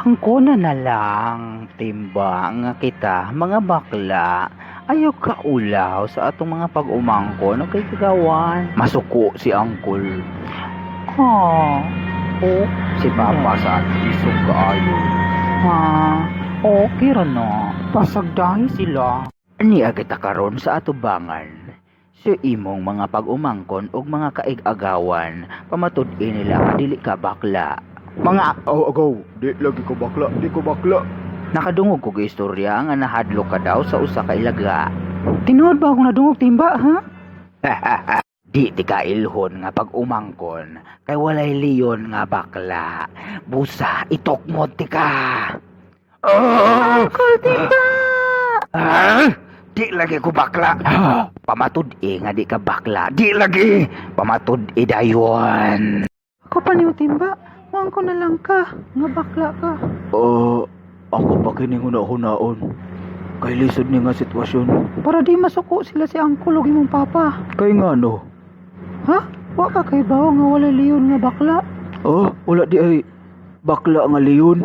Angkona na lang, Timba, nga kita, mga bakla, ayaw kaulaw sa atong mga pag-umangkon o kay kagawan. Masuko si Uncle. Ha, o, si Papa sa isog kaayo. Ha, okay ra na. Pasagdahi sila. Niya kita karon sa atubangan. Sa imong mga pag-umangkon og mga kaig-agawan, pamatud-i nila nga dili ka bakla. Mga Oh, agaw, di lagi ko bakla, di ko bakla. Nakadungog kog istorya nga nahadlok ka daw sa usa ka ilaga. Tinuod ba akong nadungog, Timba, ha? Di ti kailhon nga pag-umangkon kay walay leon nga bakla. Busa itukmod ti ka. Oh! Uncle Timba! Ah! Di lagi ko bakla. Ah! Pamatud-i nga di ka bakla. Di lagi. Pamatud-i dayon. Ako pa niyo, Timba. Muang ko na lang ka. Nga bakla ka. Oh, ako pa kining huna-hunaon. Kay lisod ni nga sitwasyon. Para di masuko sila si Uncle ug imong papa. Kay ngano? Ha? Wa ka kay bawo nga walay leon nga bakla. Oh, wala di ay bakla nga leon.